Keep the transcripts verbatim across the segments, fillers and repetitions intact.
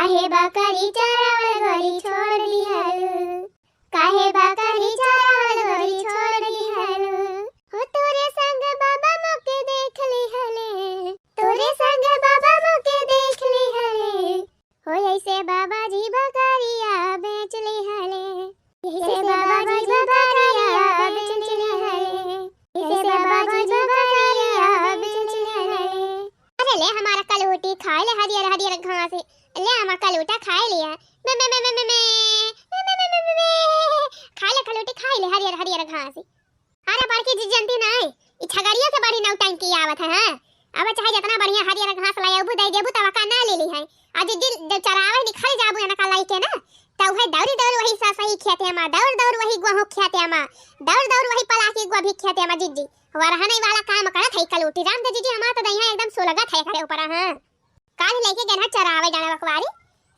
काहे बकरी चरावल गोरी छोड़ दिहलू, काहे बकरी चरावल गोरी छोड़ दिहलू। हो तोरे संग बाबा मोके देख लिहले, तोरे संग बाबा मोके देख लिहले। हो ऐसे बाबा जी बकरिया बेच लिहले, ऐसे बाबा जी बकरिया बेच लिहले, ऐसे बाबा जी बकरिया बेच लिहले। अरे ले हमार कलूटी खाए ले हरियर हरियर घास, ले हमार कलूटा खाए लिया। में, में, में, में, में, में। खाए ले कलूटी, खाए ले हरियर हरियर घास। अरे बड़की जी जनती नाई, ई छगड़िया से बड़ी नौटंकी आवत है, हाँ? अब चाहे जितना बढ़िया हरियर घास लाए अबू दे देबू तब का ना ले ली है। आ जिज्जी जब चरावे निकल जाबू एनका लइके ना, त उहे दौरी दौरी वही ससई खेते मा, दौर दौर वही गोहूँ खेते मा, दौर दौर वही पलाकी गोभी खेते मा जिज्जी। वरहनई वाला काम करत है कलूटी। राम दे जिज्जी हमार तो दहिया एकदम सुलगत है करे ऊपर, हाँ। काल लइके गेना चरावे जाने बकवारी।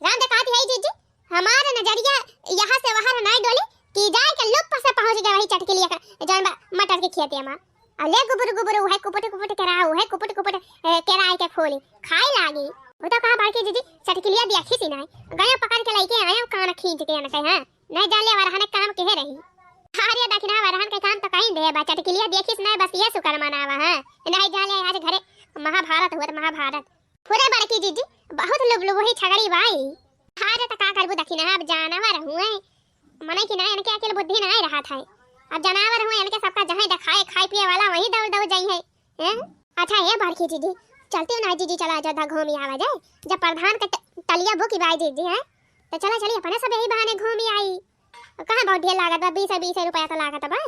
राम दे कहती है जिज्जी, हमार नजरिया यहाँ से वहाँ नाई डोली कि जाए के लुप से पहुँच गए वही चटकिलिया का जौन बा मटर के खेते मा। आ ले गुबुर गुबुर उहे कुपुट कुपुट केरा, उहे कुपुट कुपुट, ए, केराए के खोली खाए लागी। वो तो कहा बड़की जिज्जी चटकिलिया देखी सी नाई। गया पकड़ के लइके आया कान खींच के एनके, हाँ। नहीं जान ले वरहने काम केहे रही। अरे दखिना वरहन के काम तो कहीं दे बा, चटकिलिया देखिस नाई बस ये शुक्र मनावा, हाँ। नहीं जान ले आज घरे महाभारत हुआ, महाभारत। फुरे बड़की जिज्जी, बहुत लुबलुबही छगड़ी बाई। अरे त का करबू दखिना, अब जानवर हुए। मने कि ना, इनके अकिल बुद्धि ना रहत है। अब जनावर हुए, इनके सबका जहाँ देखाए, खाए पिए वाला वहीं दौड़ दौड़ जाई है। हैं? अच्छा, ए बड़की जिज्जी, चलती हो ना जिज्जी, चला अयोध्या घूमी आवा जाए। जब प्रधान के ट-, टलिया बुकी बाई जिज्जी, हैं? तो चला चली, अपने सब यही बहाने घूमी आई। कहाँ बहुत ढेर लागत बा, बीस बीस रुपया तो लागत बा।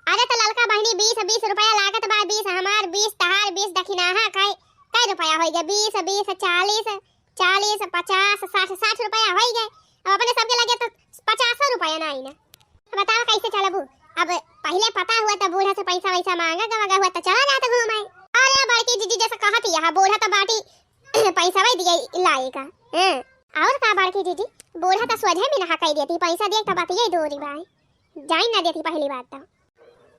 अरे त ललका बहिनी, बीस बीस रुपया लागत बा, बीस हमार, बीस तहार, बीस दखिनाहा, कै, कै रुपया होई गया? बीस, बीस, चालीस, चालीस, पचास, साठ, साठ रुपया होई गए। अब अपने सबके लगे तो पचासो रुपया ना आई ना। अब बताओ कैसे चलबू? अब पहिले पता हुआ त बूढ़ा से पैसा वैसा मांगा गवा हुआ त चला जात घूमे। अरे बड़की जिज्जी जैसे कहत यहाँ बूढ़ा तो बाटी पैसा वही दिए लाए का। हैं? और का बड़की जिज्जी, बूढ़ा तो सोझे में नहा कह देती, पैसा दिए तो बात ये डोरी बाय। जाई ना देती पहली बात तो।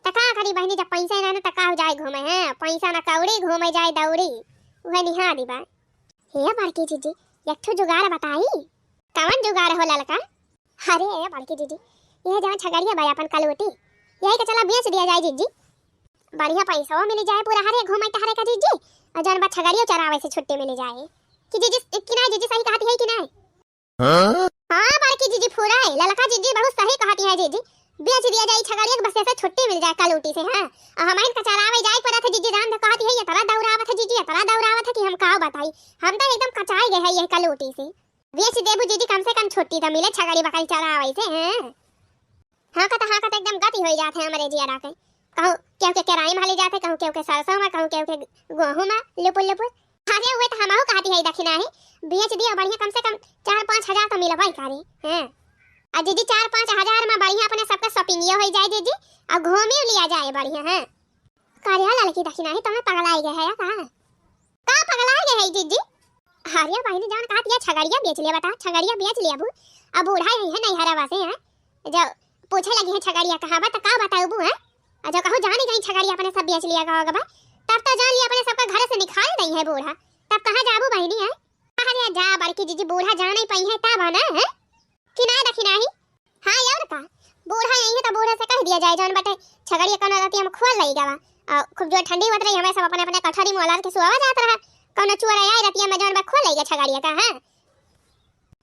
त का करी बहिनी, जब पैसा ना, ना त का हो जाए घूमे, हैं? पैसा ना कौड़ी, घूमे जाए दौड़ी, उहे निहा दी बा। हे बड़की जिज्जी, एक ठो जुगाड़ बताई। कवन जुगाड़ हो ललका? अरे ए बड़की जिज्जी, ये जवन छगड़िया बा अपन कलूटी, यही के चला बेच दिया जाए जिज्जी। बढ़िया पैसा मिल जाए पूरा हरे घूमे टहरे का जिज्जी, और जवन बा छगड़िया चरावे से छुट्टी मिल जाए। कि जिज्जी, कि ना जिज्जी सही कहती है कि नहीं? हाँ? हाँ, बड़की जिज्जी फुराए, ललका जिज्जी बहुत सही कहती है जिज्जी। बेच दिया जाए छगड़िया के, बस ऐसे छुट्टी मिल जाए कलूटी से, हाँ। और हमारे इनका चरावे जाए पड़ा था जिज्जी, राम तो कहती है, ये तरह दौड़ावत है जिज्जी, ये तरह दौड़ावत है कि हम का बताई। हम तो एकदम कचाए गए हैं ये कलूटी से। बेच देबू जिज्जी, कम से कम छुट्टी तो मिले छगड़ी बकरी चरावे से, हाँ। हाँ का तो, हाँ का तो एकदम गति हो जात है हमरे जियरा के। कहूँ केहू के केराई में हली जात है, कहूँ केहू के सरसों में, कहूँ केहू के गोहूँ में, लुपुर लुपुर। अरे उहे तो हमहू कहती है दखिना है, बेच दिया बढ़िया, कम से कम चार पाँच हजार तो मिलबा ही करे, हैं? आ जिज्जी चार पाँच हजार में बढ़िया अपने सबका shopping हो जाए जिज्जी, और घूमी लिया जाए बढ़िया, हैं? का रे ललकी दखिना है, तुम्हें पगलाई गए है या का? का पगलाई गए है जिज्जी? अरे बहिनी जवन कहत या छगड़िया बेच लिया, बता छगड़िया बेच लिया बू। अब बूढ़ा यही है नहीं हरा वासे हैं, जब पूछे लगी है छगड़िया कहाँ बा, त का बताऊ बू, हैं? आ जब कहूँ जानी गई छगड़िया अपने सब बेच लिया का होगा बा, तब तो जान लिया अपने सबका घर से निकाल दई है बूढ़ा, तब कहाँ जाबू बहिनी, हैं? अरे जा बड़की जिज्जी, बूढ़ा जान ही पाई है तब है ना, हैं? कि ना दखिना ही? हाँ और का, बूढ़ा यही है तो बूढ़ा से कह दिया जाए जौन बटे छगड़िया कौनो रतिया में खोल लई गवा। आ, खूब जोर ठंडी होत रही, हमें सब अपने अपने कठरी में ओलर के सुआवा जात रहा, कौनो चोर आए रतिया में जौन बा खोल लई गया छगड़िया का, हाँ?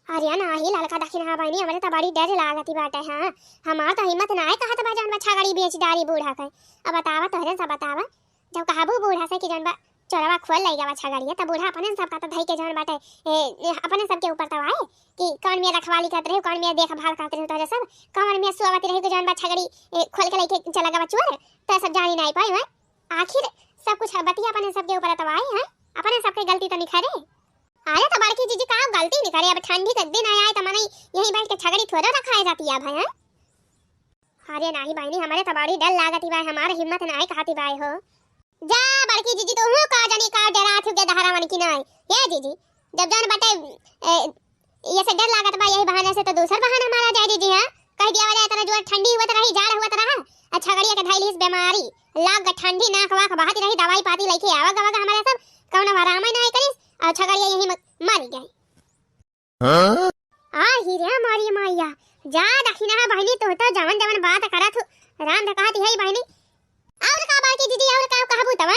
अरे ना ही ललका दखिना बहिनी, हमरे तो बड़ी डर लागती बाटे, हाँ। हमार तो हिम्मत ना है कहत बा जौन बा छगड़ी बेच डारी बूढ़ा के। अब बतावा तोहरे सब बतावा, जब कहबू बूढ़ा से कि जौन बा चोरवा खोल लई गवा छगड़िया, त बूढ़ा अपने सबका त धई के जौन बाटे, ए, ए, अपने सबके ऊपर तब आए कि कौन में रखवाली करत रहे, कौन में देखभाल करत रहे तोहरे सब, कौन में सुआवत रहे कि जौन बा छगड़ी, ए, खोल के लइके चला गवा चोर, त सब जानी नाई पाए, हैं? आखिर सब कुछ बतिया अपने सबके ऊपर तब आए, हैं? अपने सबके गलती तो निखरे। अरे त बड़की जिज्जी का गलती निखरे, अब ठंडी के दिन आए, आए त मनई यहीं बैठ के छगड़ी थोड़ो रखाए जाती है, हैं? अरे नाही बहिनी, हमरे त बड़ी डर लागत ही बाय, हमार हिम्मत नाही कहती बाय हो। जा बड़की जिज्जी, तू का जानी का डरात हो के दहरावन की नाही। ए जिज्जी, जब जौन बटे, ए, ये से डर लागत बा, यही बहाने से तो दूसर बहाना मारा जाए जिज्जी, हाँ? कह दिया वाला इतना जोर ठंडी हुआ त रही, जाड़ हुआ त रहा, आ छगड़िया के धइलिस बीमारी, लाग ठंडी नाक वाक बहत रही, दवाई पाती लइके आवा गवा हमरे सब, कौनो आराम ही नाही करिस, और छगड़िया यही म-, मरी गई। आ ही रे मोरी मैया, जा दखिनहा बहिनी, तू तो जवन जवन बात करत हो, राम धकात है बहिनी। और का बड़की दीदी, और का कहबू तब?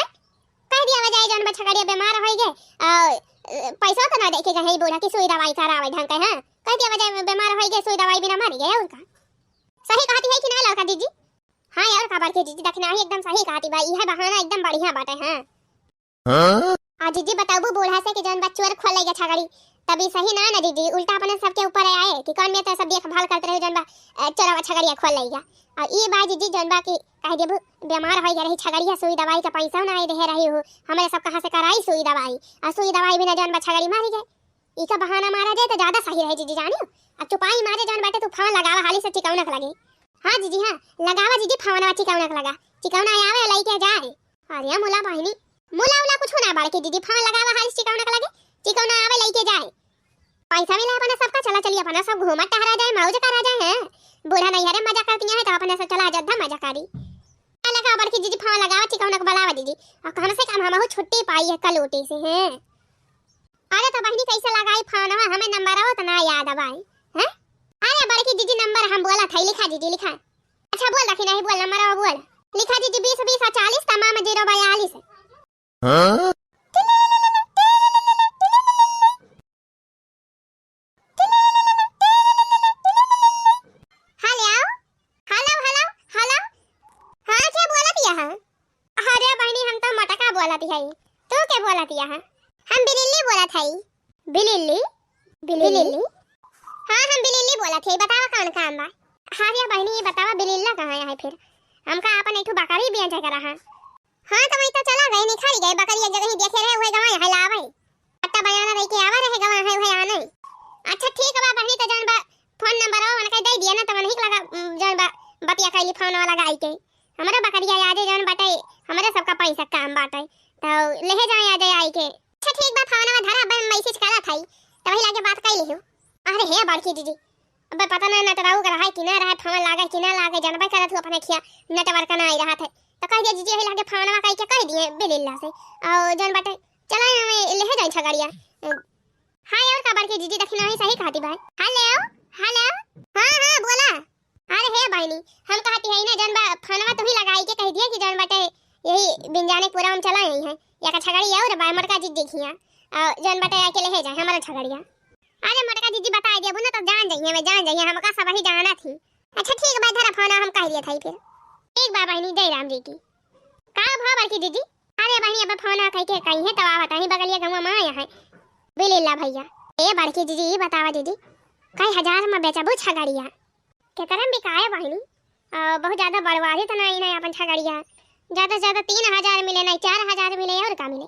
कह दिया वजह जौन बा छगड़िया बीमार होई गए, और, अ, पैसा तो ना देके गए बूढ़ा की सुई दवाई करावे ढंग के, हाँ? कह दिया वजह बीमार होई गए, सुई दवाई बिना मर गए, और का? सही कहती है कि ना लड़का दीदी? हाँ यार, का बड़की दीदी, दखिनहा ही एकदम सही कहती बा, यह बहाना एकदम बढ़िया बाटे, हाँ। हाँ? आ जीजी बताबू बूढ़ा से कि जौन बा चोर खोल लेगा छगड़ी, तब ई सही ना ना जीजी, उल्टा अपने सबके ऊपर आए कि कौन में तो सब देखभाल करते रहे जौन बा, अ, चोरवा छगड़िया खोल लेगा। आ ई बा जीजी जौन बा कि कह देबू बीमार हो गया रही छगड़िया, सुई दवाई का पैसा ना दे रही हो, हमारे सब कहाँ से कराई सुई दवाई, आ सुई दवाई बिना जौन बा छगड़ी मारी गए। ई का बहाना मारा जाए तो ज्यादा सही रहे जीजी जानियो। अब चुपाई मारे जौन बाटे तू फोन लगावा हाली से चिकौनक लगे। हाँ जीजी हाँ, लगावा जीजी फोनवा चिकौनक लगा, चिकौना आवे लइके जाए। अरे मुला बहिनी, मुला उला कुछ ना बड़की दीदी, फोन लगावा हाली चिकौना के लगे, चिकौना आवे लइके जाए। पैसा मिला अपना सबका, चला चली अपना सब घूमा टहरा जाए, मौज करा जाए हैं। बूढ़ा नैहरे मजा करती है तो अपने से चला अयोध्या मजा करी। लगा बड़की दीदी फोन लगावा चिकौना के बुलावा दीदी, और कम से कम हम छुट्टी पाई है कलूटी से हैं। अरे तो बहिनी कैसे लगाई फोनवा, हमें नंबर हो तो ना याद आवाई। हैं? अरे बड़की दीदी नंबर हम बोला था, लिखा दीदी लिखा। अच्छा बोल रखी नहीं, बोल नंबर बोल। लिखा दीदी बीस बीस और चालीस तमाम जीरो बयालीस। हाँ? हेलो, हेलो, हेलो, हेलो। हाँ, के बोलत यह? अरे बहिनी, हम तो मोटका बोलत हई। तू के बोलत यह? हम बिलिल्ली बोलत हई। बिलिल्ली? बिलिल्ली? हाँ, हम बिलिल्ली बोलत हई। बतावा कौन काम बा? हाँ रे बहिनी, ये बतावा बिलिल्ला कहाँ है फिर? हमका आपन एक ठो बकरी बेचे के रहा। हाँ, तो वही तो चला गए, निखर गए, बकरी एक जगह ही देखे रहे, वही गवाए है लावे। पट्टा बयाना रह के आवा रहे, गवाए है वही आने। अच्छा ठीक बा बहिनी, तो जौन बा फोन नंबर वो उनका दे दिया ना, तो उन्हीं के लगा, उम, जौन बा बतिया कैली फोन वाला गाई के। हमरे बकरिया यादे जौन बाटे, हमरे सबका पैसा काम बाटे, तो लेहे जाए आ जाए आई के। अच्छा ठीक बा, फोनवा धरा, अब मैसेज करा था, तो वही लागे बात कैली हूँ। अरे हे बड़की दीदी, अबे पता ना नटराऊ के रहे कि ना रहे, फोन लागे कि ना लागे, जानबे करत हूँ अपने खिया नेटवर्क ना आई रहा थे। तो कह दिया जीजी, यही लागे फोनवा कह के कह दिए बिलिल्ला से। और जौन बाटे, चला हमें लेहे जाई छगड़िया। हाँ और का बड़की जीजी, दखिनहा ही सही कहती भाई। हेलो, हेलो। हाँ, हाँ, बोला। अरे हे बहिनी, हम कहती है ना जौन बा फोनवा तुही लगाई के कह दिए कि जौन बाटे यही बिंजाने पूरा हम चला आई है। या का छगड़ी और बा मोटका जीजी खिया। और जौन बाटे आके लेहे जाए हमारा छगड़िया। अरे मोटका जीजी बताई देबू ना तो जान जाइए, मैं जान जाइए, हमका सब ही जाना थी। अच्छा ठीक बा, धरा फोन हम कह लिए था फिर। ठीक बा बहिनी, जय राम जी की। का भा बड़की जीजी? अरे बहिनी अब फोन कह के कही है तब आवत है, बगलिया गाँव में आया है बिलिल्ला भैया। ए बड़की जीजी, ये बतावा जीजी, कई हजार में बेचबू छगड़िया? केकरे में बिकाए बहिनी? आ, बहुत ज्यादा बर्बादी तो नहीं, नहीं अपन छगड़िया। ज्यादा से ज्यादा तीन हजार मिले, नहीं चार हजार मिले, और का मिले?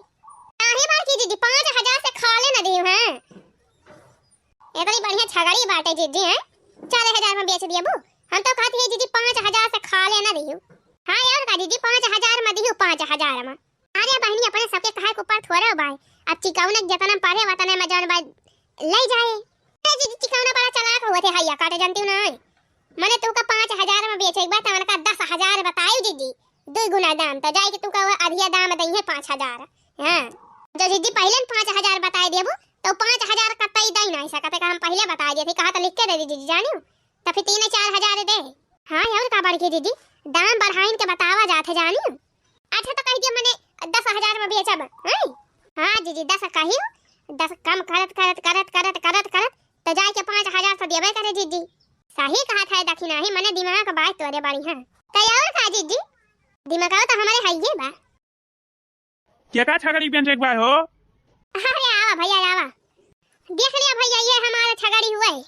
काहे बड़की जीजी, पाँच हजार से खाले न देव हैं। इतनी बढ़िया छगड़ी बाटे जीजी, हैं? चार हजार में बेच दिए बू। हम तो कहती है जीजी, पाँच हजार से खाले न देव। हाँ यार का जीजी, पाँच हजार में दियो, पाँच हजार में। अरे बहिनी, अपने सबके कहे के ऊपर थोड़ा बाय। अब चिकौना जितना पड़े वतने में जौन बाय ले जाए। अरे जीजी, चिकौना बड़ा चालाक हुआ थे, हैया काटे जानती हूँ ना। मने तुमका पाँच हजार में बेचे एक बार, तो उनका दस हजार बताई जीजी, दो गुना दाम, तो जाए के तुमका वो अधिया दाम दई है पाँच हजार। हाँ, जो जीजी पहले पाँच हजार बताई देबू, तो पाँच हजार कतई दई नहीं सकते, का हम पहले बताई देते, कहा तो लिख के दे दीजिए जानियो। तो फिर तीन चार हजार दे। हाँ यार का बड़की दीदी, दाम बढ़ाइन के बतावा जात है जानियो। अच्छा तो कह दिया मने दस हजार में बेचब, हैं? हाँ जीजी, दस कहियो, दस कम करत, करत, करत, करत, करत, करत, तो जाए के पाँच हजार तो देबे करे जीजी। सही कहा था दखिनहा ही, मने दिमाग बात तोरे बड़ी है। तो और का जीजी, दिमाग तो हमारे है ये बा। केका छगड़ी बेचे के बा हो? अरे आवा भैया आवा, देख लिया भैया, ये हमारा छगड़ी हुआ है।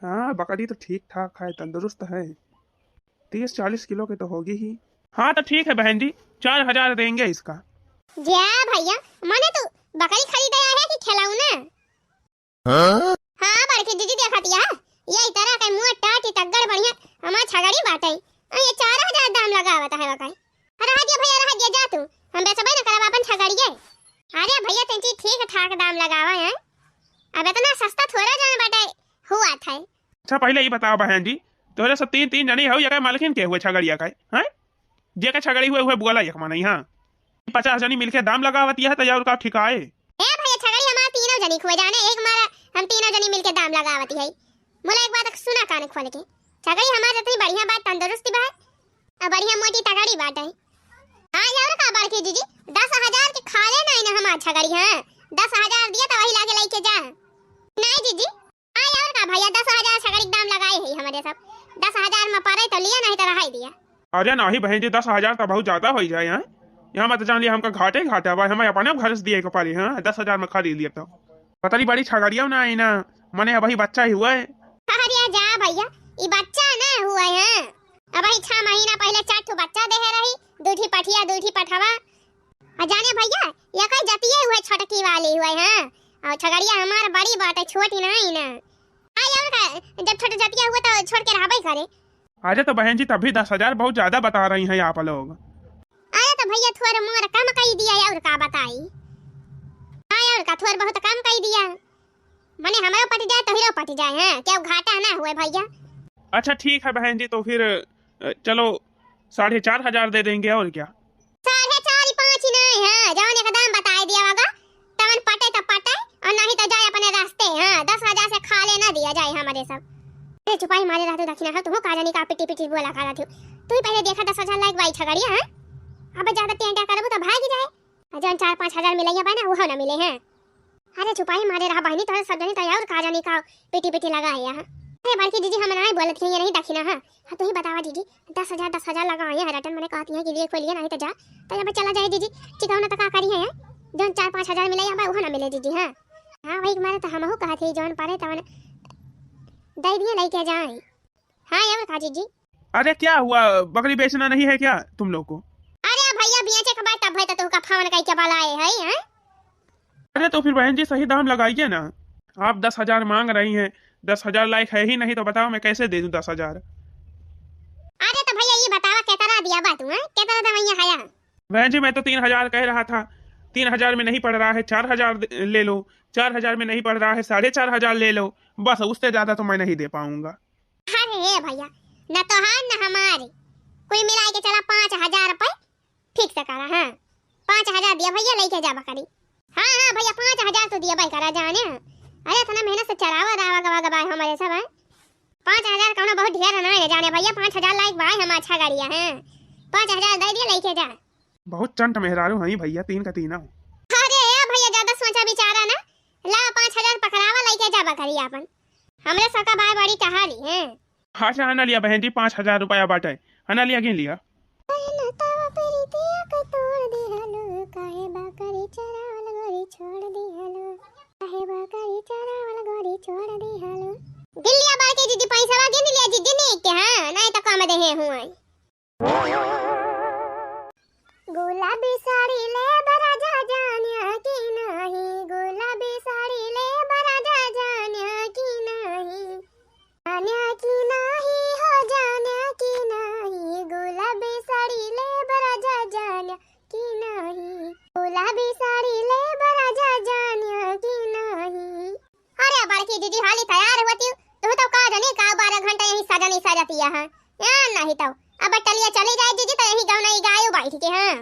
हाँ, बकरी तो ठीक ठाक है, तंदुरुस्त है, तीस चालीस किलो के तो होगी ही। हाँ तो ठीक है बहन जी, चार हजार देंगे इसका। जा भैया, मने तू बकरी खरीदे आया है कि खिलौना? हाँ? हाँ, बड़की जीजी देखत या, ये तरह के मुँह टाटी तगड़ बढ़िया हमार छगड़ी बाटे। आ, ये चार हजार दाम लगावत है बकाई। रह दिया भैया, रह दिया, जा तू, हम बेचबे न करब अपन छगड़िए। अरे भैया, तैंची ठीक ठाक दाम लगावा है, अब इतना सस्ता थोड़ा जौन बाटे हुआ था। अच्छा, पहले ई बतावा बहन जी, तोहरे सब तीन, तीन जनी हऊ, एकर मालकिन के हुए छगड़िया का, हैं? जेकर छगड़ी हुए, उहे बोला एक मनई, हाँ। पचास जनी मिलके दाम लगावत यह, त और का ठिकाए? ए भैया, छगड़ी हमार तीनों जनी के हुए जाने, एक मारा हम तीनों जनी मिलके दाम लगावती है। बोला एक बात सुना कान खोल के, छगड़ी हमार इतनी बढ़िया बात, तंदुरुस्ती बा, अब बढ़िया मोटी तगड़ी बात है। हाँ, और का बड़की जीजी, दस हजार के खाले नहीं ना हमार छगड़ी, हाँ, दस हजार दिया तो वही लागे लेके जा। नहीं जीजी, हाँ, और का भैया, दस हजार छगड़ी के दाम लगाए है हमारे सब, दस हजार में पड़े तो लिया, नहीं तो रहाई दिया। अरे नहीं बहन जी, दस हजार तो बहुत ज्यादा हो जाए, हाँ, यहाँ मत जान लिया, हमका घाटे घाटा बा, हमें अपने घर से दिए के पड़ी, हाँ, दस हजार में खरीद लिया तो। पतली बड़ी छगड़िया ना आई ना, मने अबही बच्चा ही हुआ है। अरे जा भैया, ई बच्चा ना हुआ है, अबही छह महीना पहले चार ठो बच्चा देहे रही, दू ठी पठिया, दू ठी पठवा। आ जाने भैया, ये कई जतिये हुए, छोटकी वाली हुए, हाँ, और छगड़िया हमार बड़ी बाटे, छोटी नहीं ना। आ और का, जब छोट जतिया हुए तो छोड़ के रहबे करे। अरे तो बहन जी, तब भी दस हजार बहुत ज्यादा बता रही हैं आप लोग। अरे तो भैया, थोड़ा मोर कम कई दिया, और का बताई। हाँ, और का, थोड़ा बहुत कम कई दिया, मने हमरो पट जाए, तोहरो पट जाए, हैं, क्यों घाटा ना हुए भैया। अच्छा ठीक है बहन जी, तो फिर, अ, चलो साढ़े चार हजार दे देंगे, और क्या। साढ़े चार ही, पाँच ही नहीं है, जवन एक दाम बताए दिया होगा, तवन पटे तो पटे, और नहीं तो जाए अपने रास्ते। हाँ, दस हजार से खाले ना दिया जाए हमारे सब। अरे चुपाई मारे रहते दखिना है, तुहू का जानी का पिटी पिटी बोला करत हो। तू ही पहले देखा दस हजार लायक बाई छगड़िया, हाँ? अब ज्यादा टेंटा करबू तो भाग जाए। आ जौन चार पाँच हजार मिलैया बा ना, उहो ना मिले हैं। अरे चुपाई मारे रहा बहिनी, तोहरे सब जनी तैयार का जानी का पिटी पिटी लगा है यहाँ। अरे बड़की जीजी, हम नहीं बोलत ही, ये नहीं दखिना है। हाँ, तू ही बतावा जीजी, दस हजार, दस हजार लगा है रटन, मने कहती है कि लिए खोलिए नहीं तो जा, तो जब चला जाए जीजी, चिकौना तो का करी है, जौन चार पाँच हजार मिलैया बा, उहो ना मिले जीजी। हाँ, हाँ, वही मारे तो हमहू कहत ही, जौन पड़े तवन दे दिए, लेके जाए। हाँ, और का जीजी? अरे क्या हुआ, बकरी बेचना नहीं है क्या तुम लोग को? अरे भैया, बेचे के बाद तब है तो तुमका फोन करके बुलाए है, हैं? अरे तो फिर बहन जी, सही दाम लगाइए ना, आप दस हजार मांग रही हैं, दस हजार लायक है ही नहीं तो बताओ मैं कैसे दे दूं दस हजार? अरे तो भैया ये बतावा केतना दिया बा तू, हैं? केतना दवैया है? बहन जी मैं तो तीन हजार कह रहा था, तीन हजार में नहीं पड़ रहा है, चार हजार दे-, ले लो, चार हजार में नहीं पड़ रहा है, साढ़े चार हजार ले लो, बस उससे ज्यादा तो मैं नहीं दे पाऊंगा। अरे भैया, न तोहार न हमारे, कुल मिलाए के चला पाँच हजार रुपए fix करा। हाँ, पाँच हजार दिया भैया, लेके जाबा करी। हाँ हाँ भैया, पाँच हजार तो दिया भाई करा जाने। अरे इतना मेहनत से चरावा दावा गवा गवा हमारे सब है। पाँच हजार कौनो बहुत ढेर ना है जाने भैया, पाँच हजार लायक बाय हम अच्छा गाड़िया है, पाँच हजार दे दिया, लेके जा। बहुत चंट मेहरारू हई भैया, तीन का तीनों। अरे ए भैया, ज्यादा सोचा विचारा ना, ला पाँच हजार पकड़ावा, लेके जाबा करी आपन। हमरे सबका बाय बड़ी टहाली है। अच्छा, हना लिया बहन जी, पाँच हजार रुपया बाटे, हना लिया, गिन लिया। काहे ना तावा प्रीतिया के तोड़ दिहलो, काहे बकरी चरावल गोरी छोड़ दिहलो, काहे बकरी चरावल गोरी छोड़ दिहलो। गिन लिया बड़की जीजी, पैसवा गिन लिया जीजी, नहीं के हाँ, नहीं तो कम देहे हुआ। गुलाबी साड़ी लेब राजा जान्या कि नाही, गुलाबी साड़ी लेब राजा जान्या कि नाही, जान्या कि नाही हो, जान्या कि नाही, गुलाबी साड़ी लेब राजा जान्या कि नाही, गुलाबी साड़ी लेब राजा जान्या कि नाही। अरे बड़की जीजी, हाली तैयार होती, तू तो का जानी का बारह घंटा यही सजनी सजतिया है। या नहीं तो अब टलिया चली जाए जीजी, तो यही गाँव नहीं गायू बैठ के, हाँ।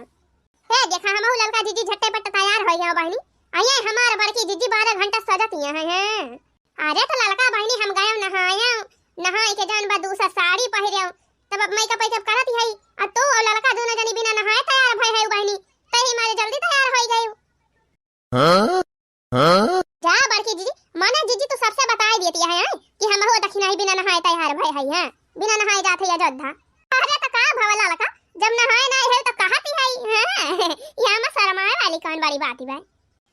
हे देखा, हमहू ललका जीजी झट्टे पट तैयार हो गया बहिनी। आइए हमार बड़की जीजी बारह घंटा सजतिया है, हैं। अरे तो ललका बहिनी, हम गए नहाए, नहाए के जान बा दूसरा साड़ी पहिरे, तब अब makeup वेकअप करत है, आ तू और ललका दोनों जनी बिना नहाए तैयार भय है बहिनी, तही मारे जल्दी तैयार हो गई। हाँ? हाँ? जा बड़की जीजी, माने जीजी तू सबसे बताए देती है, हैं, कि हम हो दखिनाही बिना नहाए तैयार भय है, हैं, बिना नहाए जात है अयोध्या। अरे तो का भवा ललका, जब नहाए ना है तो कहती है, हैं? यहाँ में शर्माए वाली कौन बड़ी बात है भाई?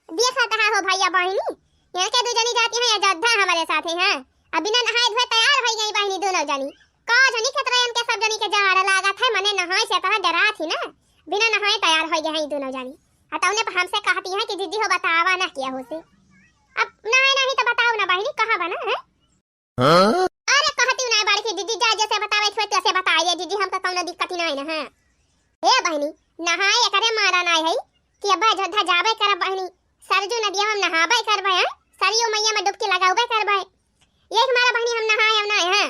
देखा तहा हो भैया बहिनी, यहाँ के दू जनी जाती हैं अयोध्या हमारे साथ है, हैं? अब बिना नहाए धोए तैयार हो गई बहिनी दोनों जनी। का जनी खतरा इनके सब जनी के जाड़ लागत है, मने नहाए से तहा डरात ही ना, बिना नहाए तैयार हो गए हैं ई दोनों जनी। आ तौने पर हमसे कहती हैं कि जीजी हो बतावा ना किया हो से। अब नहाए नहीं तो बताओ ना बहिनी, कहाँ बना है? हाँ? अरे कहती नहीं बड़की जीजी, जा जैसे बतावे थे तैसे बताइए जीजी, हमका कौनो दिक्कत ही नहीं ना है। हे बहिनी, नहाए एकरे मारा नहीं है कि अब अयोध्या जाबे करब बहिनी, सरजू नदिया में नहाबे करबे हैं, सरयू मैया में डुबकी लगाबे करबे। यही मारा बहिनी हम नहाए अब नहीं हैं।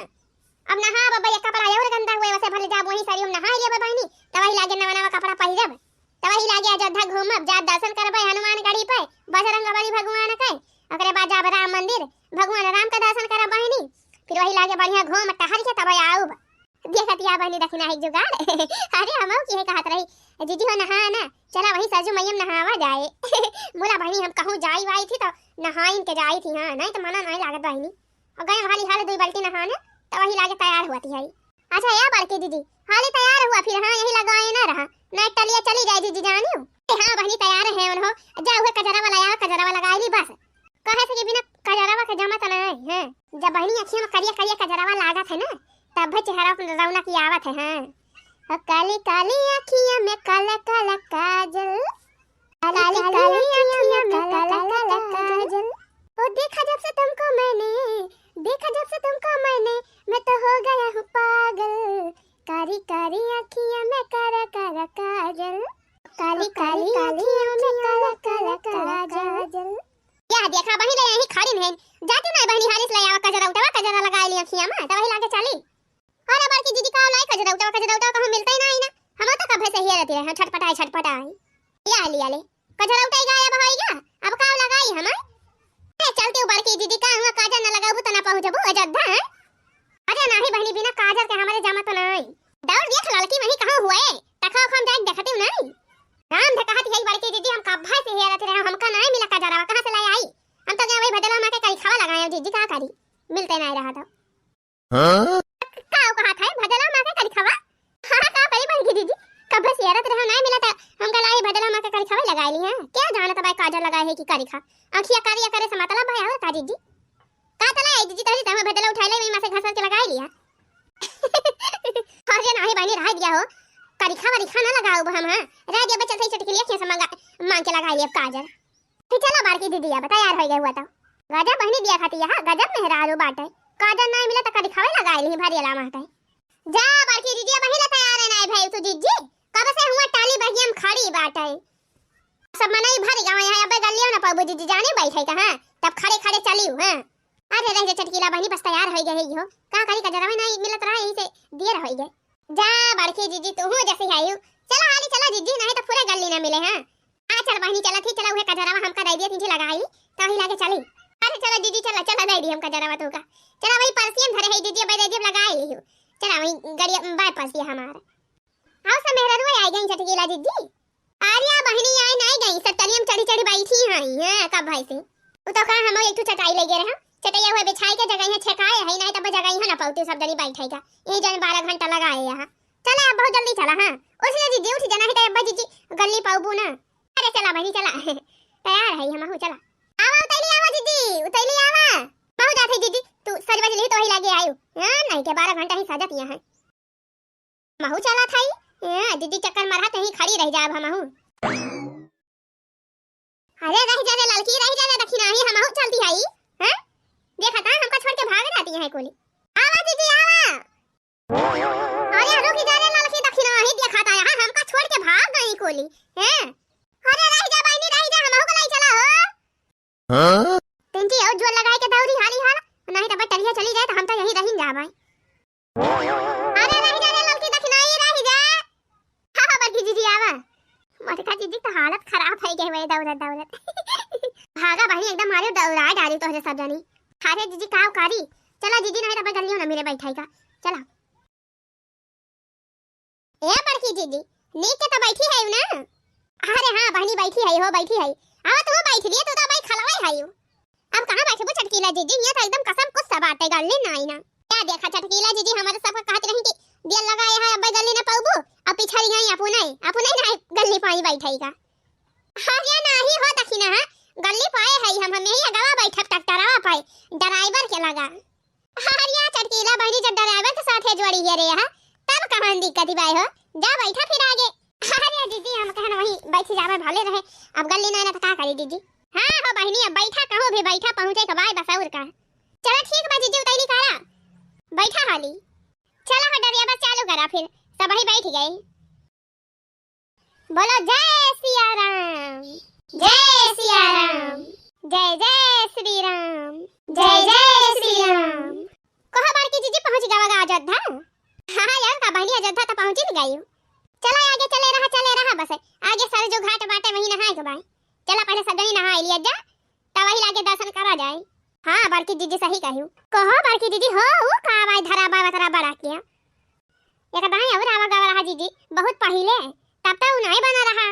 अब नहा बब्बा, ये कपड़ा और गंदा हुए, वैसे भले जाब वहीं सरयू में नहा लेबे बहिनी, तब वही लागे नवा नवा कपड़ा पहिरब, तब वही लागे अयोध्या घूमब, जाब दर्शन करबे हनुमान गढ़ी पे, बजरंग बली भगवान के, ओकरे बाद जाब राम मंदिर, भगवान राम का दर्शन करब बहिनी, फिर वही लागे बढ़िया घूम टहर के तब आउब। देखत या बहिनी दखिना है जुगाड़। अरे हमहू की है कहत रही, जीजी हो नहा ना, चला वही सरजू मैया में नहावा जाए। बोला बहिनी हम कहूँ जाई वाई थी तो नहाइन के जाई थी, हाँ, नहीं तो मना नहीं लागत बहिनी। और गए हाली हाल दुई बाल्टी नहाने, तो वही लागे तैयार हुआ थी है। अच्छा या बड़की जीजी, हाली तैयार हुआ फिर, हाँ, यही लगाए ना रहा, नहीं टलिया चली जाए जीजी जानियो। ए हाँ बहिनी तैयार है उन्हो, जा उहे कजरा वाला आवा, कजरा वाला लगाए ली बस। कहे से कि बिना कजरवा के जमत नहीं है। जब बहिनी अखिया में करिया करिया कजरवा लागत है ना, तब भी चेहरा पर रौनक ही आवत है। हाँ, ओ काली काली अखिया में काला काला काजल, काली काली अखिया में काला काला काजल। ओ देखा जब से तुमको मैंने, देखा जब से तुमको मैंने, मैं तो हो गया हूँ पागल। कारी कारी अखिया में काला काला काजल, काली काली अखिया में काला काला काजल। या देखा बहिनी ले यही खड़ी नहीं जाती नहीं बहिनी, हालिस ले आवा कजरा उठावा, कजरा लगा ली अखिया में, तो वही लागे चली। अरे बड़की जीजी का लाई कजरा उठावा, कजरा उठावा कहूँ मिलता ही नहीं ना। हम तो कभे से ही रहती रहे, छटपटाई छटपटाई। या लिया ले, कजरा उठाई गायब होई गया, अब का लगाई हम? ए चलती हूँ बड़की जीजी का हुआ, काजर न लगाबू तो ना पहुँचबू अयोध्या है। अरे नाही बहिनी, बिना काजर के हमारे जमा तो नहीं। दौड़ देख लड़की वहीं कहाँ हुए, तखा हम जाके देखती हूँ नहीं। राम धे कहत यही बड़की जीजी, हम कब्बा से हेरत रहे, हमका नहीं मिला काजरवा, कहाँ से लाई आई? हम तो गए वही भदला माँ के करिखवा लगाए जीजी, का करी, मिलते नहीं रहा तो। हाँ? का कहत है भदला माँ के करिखवा? हाँ, का करी बड़की जीजी, कब्बे से हेरत रहे नहीं मिला तो हमका लाई भदला माँ के करिखवा लगाए ली है। क्या जानत भाई काजर लगाए है कि करिखा, अखिया करिया करे से मतलब भाई और का जीजी? का तला आई जीजी, तहरी तहमा भदला उठाई ले, वही माँ से घसर के लगाई लिया। अरे नाही बहिनी, रह दिया हो, करिखा वरिखा ना लगाउब हम, हाँ, रह दिया, बचल सही चटकिलिया खेस मांगा, मांग के लगाई लिया काजर। तो चला बड़की दीदी, अब तैयार हो गए हुआ तो। गजब बहिनी दिया खाती यहाँ, गजब मेहरारू बाटे, काजर नहीं मिला तो करिखावे लगाई ली भरियला माटे। जा बड़की दीदी, अब हिला तैयार है ना भाई तू जीजी, कब से हुआ टाली बहिया में खड़ी बाटे। सब मनई भर गवा यहाँ, अबे गलियो ना पाबू जीजी, जाने बैठे कहाँ, तब खड़े खड़े चलियो, हाँ। अरे रह जा चटकीला बहिनी, बस तैयार होई गए हो। का करी, कजरवा नहीं मिलत रहा, यही से देर होई गए। जा बड़की जीजी, तू हूँ जैसे आई हूँ। चला हाली चला जीजी, नहीं तो पूरे गली ना मिले, हाँ। आ चल बहिनी, चला थी, चला उहे कजरवा हमका दे दिया, तीन लगाई, तो ही लागे चली। अरे चला जीजी, चला, चला दे दी हम कजरवा तू का। चला वही परसियन धरे है जीजी, अबे दे दी, लगाई ली हूँ। चला वही गड़िया बाय परसिया हमार। आओ सब मेहररुआ आई गई चटकीला जीजी। अरे बहिनी आई नहीं गई, सब तलियम चढ़ी चढ़ी बैठी हैं, हैं, कब भाई से। उ तो कहा हम एक ठो चटाई ले गए रहे, चटैया हुए बिछाई के जगह है छेकाए है, नहीं तब जगह है ना पौती सब जनी बैठे का। यही जन बारह घंटा लगाए यहाँ। चला अब बहुत जल्दी चला, हाँ। उठ जा जीजी, उठ जाना है तो अब्बा जीजी गल्ली पाउबू ना। अरे चला बहिनी चला। तैयार है हम, चला। आवा उतैली आवा जीजी, उतैली आवा। बहुत जाते जीजी, तू सज बज ली तो वही लागे आयु। हाँ, नहीं के बारह घंटा ही सजत यहाँ है। महू चला था ही। हाँ, जीजी चक्कर मारा कहीं खड़ी रह जाब हमहू। अरे रह जा रे लड़की, रह जा रे दखिना ही, हमहू चलती है। हैं? देखा था हमका छोड़ के भाग जाती है कोली। आवा जीजी आवा। अरे रुक जा रे लड़की दखिना ही, देखा था यहाँ हमका छोड़ के भाग गई कोली। हैं? अरे रह जा बहिनी, रह जा, हमहू को लाई चला हो। हाँ? तिनकी और जोर लगाए के दौड़ी हाली हाल, नहीं तो बटरिया चली जाए तो हम तो यहीं रहिन जा भाई। अरे रह जा रे लड़की दखिना ही, रह जा। हाँ, हाँ, बड़की जीजी आवा। मोटका जीजी तो हालत खराब है गए हुए दौड़त दौड़त। भागा बहिनी एकदम मारे दौड़ा डाली तोहरे सब जानी। अरे जीजी का करी, चला जीजी नहीं तो गलियों ना मिले बैठाई का। चला। ए बड़की जीजी, नीक के तो बैठी है ना? अरे हाँ बहिनी बैठी है हो, बैठी है। आवा तू बैठ लिए, तू तो भाई खलवे है। अब कहाँ बैठबू चटकीला जीजी, ये तो एकदम कसम कुछ सा बात है, गल्ली ना आई ना। क्या देखा चटकीला जीजी, हमारे सब कहत रही कि दिया लगाए है, अब गल्ली ना पाऊबू, अब पिछड़ी गई अपने, अपने ना गल्ली पाई बैठेगा। अरे नाही हो दखिना, हाँ, गल्ली पाए है हम, हम यही अगवा बैठब ट्रैक्टरवा पाए, ड्राइवर के लगा। अरे या चटकीला बहिनी, जब ड्राइवर के साथ है जोड़ी है रे, हाँ, तब कहाँ दिक्कत ही बाय हो, जा बैठा फिर आगे। अरे जीजी, हम कहन वहीं बैठी जावे भले रहे, अब गल्ली ना, ना तो का करी जीजी। हाँ हो बहिनी, अब बैठा कहो भी बैठा, पहुँचे के बाय बस और का। चला ठीक बा जीजी, उतैली काला, बैठा हाली। चला हो डरिया बस चालू करा फिर, सब ही बैठ गए। बोलो जय सिया राम, जय सिया राम, जय जय श्री राम, जय जय श्री राम। कहा बड़की जीजी पहुँच गवा गा अयोध्या? हाँ यार का बहिनी अयोध्या तो पहुँच ही गई। चला आगे चले रहा, चले रहा बस। आगे सरजू घाट बाटे वहीं नहाए के बाय। चला पहले सब जनी नहा लिया जा। तब वही लागे दर्शन करा जाए। हाँ बड़की जीजी सही कहियो। कहो बड़की जीजी हो, ऊ का बाय धरा बाय बतरा बड़ा किया। एक दाई और आवा गवा रहा जीजी, बहुत पहिले, तब तो ऊ नहीं बना रहा।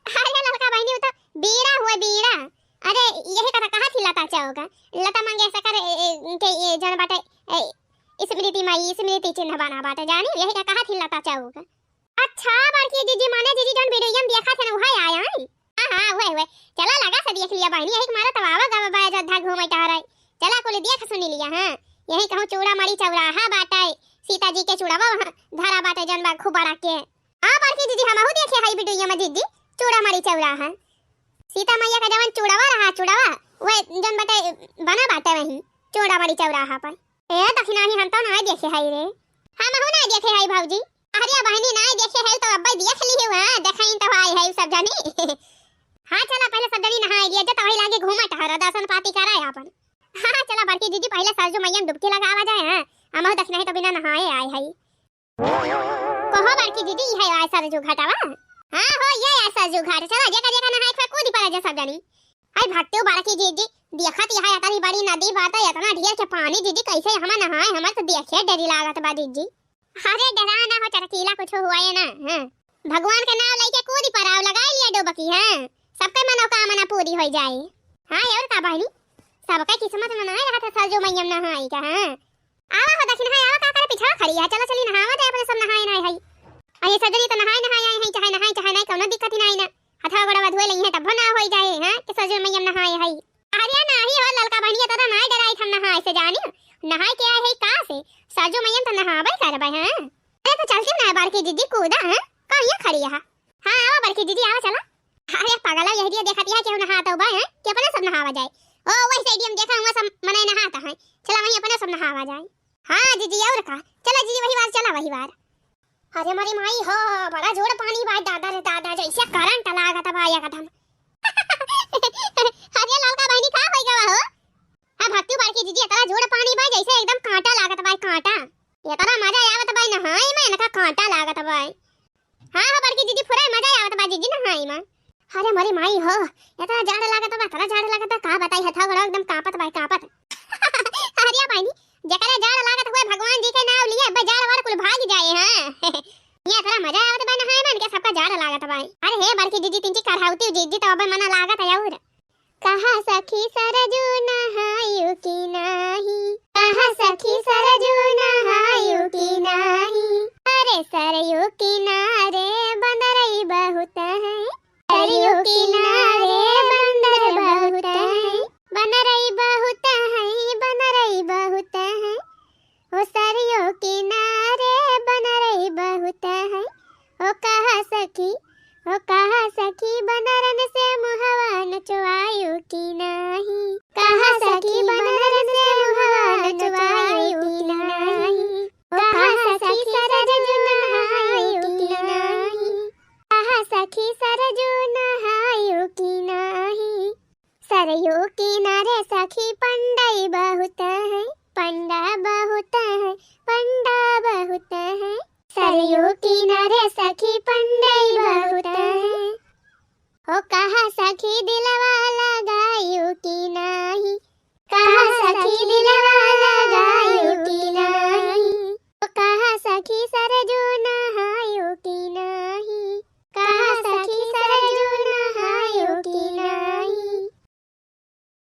अरे ललका बहिनी, ऊ तो बीड़ा हुए बीड़ा। अरे यही कथा कहा थी लता चौक, लता मंगेशकर ए, ए, के ये जन बाटे ए, स्मृति माई, स्मृति चिन्ह बना बाटे जानी, यही का कहा थी लता चौक। अच्छा बड़की जीजी, माने जीजी जौन वीडियो में देखा थे ना, वही आया है। हाँ हाँ, वही वही। चला लगा से देख लिया बहिनी, यही के मारा तब आवा गवा बाय अयोध्या घूमे टहराई। चला कुल देख सुनी लिया। हाँ यही कहूँ चूड़ामणि चौराहा बाटे, सीता जी के चूड़ावा वहाँ धरा बाटे जौन बा खूब बड़ा के। हाँ बड़की जीजी, हमहू देखे हई वीडियो में जीजी, चूड़ामणि चौराहा। सीता मैया का जवन चूड़ावा रहा, चूड़ावा, वह जौन बाटे बना बाटे वही चूड़ामणि चौराहा पर। ए दखिनाही, हम तो ना देखे हई रे। हमहू ना देखे हई भौजी। अरे बहिनी, ना देखे हई तो अब्बे देख ली हुआ, देखाइन तो आए हई सब जनी। हाँ चला पहले सब जनी नहाए लिया जा, तो वही लागे घूमा टहरा, दर्शन पाती कराए अपन। हाँ चला बड़की जीजी, पहले सरजू मैया में डुबकी लगावा जाए। हाँ हमहू दखिनाही तो बिना नहाए आए हई। कहो बड़की जीजी, ई है आय सरजू घाटवा? हाँ हो, ये आय सरजू घाट। चला जेका जेका नहाए के कूदी पड़ा जा सब जनी। हाय भक्तू बड़की जीजी, देखत यहाँ इतनी बड़ी नदी बाटे, इतना ढेर के पानी जीजी, कैसे हम नहाए, हमार तो देखे डरी लागत बा जीजी। अरे डरा ना हो चटकीला, कुछ हुआ ये ना। हाँ भगवान के नाम लेके कूदी पड़ा, लगाई लिया डुबकी। हाँ सबके मनोकामना पूरी हो जाए। हाँ और का बहिनी, सबका किस्मत में ना रहा था सरजू मैया में नहाए का। हाँ आवा हो दखिन, हाँ आवा, का करे पिछवा खड़ी है, चला चली नहावा जाए, अपने सब नहाए नहाए हई। अरे सजनी तो नहाए नहाए आई है, चाहे नहाए चाहे नहीं, कौनो दिक्कत ही नहीं ना। हथवा गोड़वा धोए लई है तब ना होई जाए, हाँ कि सरजू मैया में नहाए हई। अरे नाही हो ललका बहिनिया, तोरा नाय डराई हम नहाए से जानी, नहाए के आए है का से, सरजू मैया में तो नहावे करबे। हाँ अरे तो चलती ना बड़की जीजी कूदा, हाँ कहिया खड़ी है। हाँ आवा बड़की जीजी आवा चला। अरे पागल, यही दिया देखत यहाँ केहू नहात बा, हैं? कि अपने सब नहावा जाए। ओ वही साइड हम देखा हुआ सब मने नहाता है, चला वहीं अपने सब नहावा जाए। हाँ जीजी और का, चला जीजी वही बार, चला वही बार। अरे मोरी माई हो, बड़ा जोर पानी बा दादा रे दादा, जैसे करंट लागत बा एकदम। अरे ललका बहिनी का होई गवा हो? हाँ भक्तू बड़की जीजी, इतना जोर पानी बा जैसे एकदम कांटा लागत बा, कांटा। इतना मजा आवत बा नहाए में, इनका कांटा लागत बा। हाँ हो बड़की जीजी, पूरा मजा आवत बा जीजी नहाई में। अरे मोरी माई हो, इतना जाड़ लागत बा, इतना जाड़ लागत बा, का बताई, हथवा गोड़वा एकदम कांपत बा, कांपत। अरे बहिनी, जेकरे जाड़ लागत हुए भगवान जी के नाम लिए, अबे जाड़ वाड़ कुल भाग जाए। हाँ ये इतना मजा आवत बा नहाए में, इनके सबका जाड़ लागत बा। अरे हे बड़की जीजी, तिनची करहौती जीजी तो अबे मना लागत है और। कहा सखी सरजू नहायु कि नाही, कहा सखी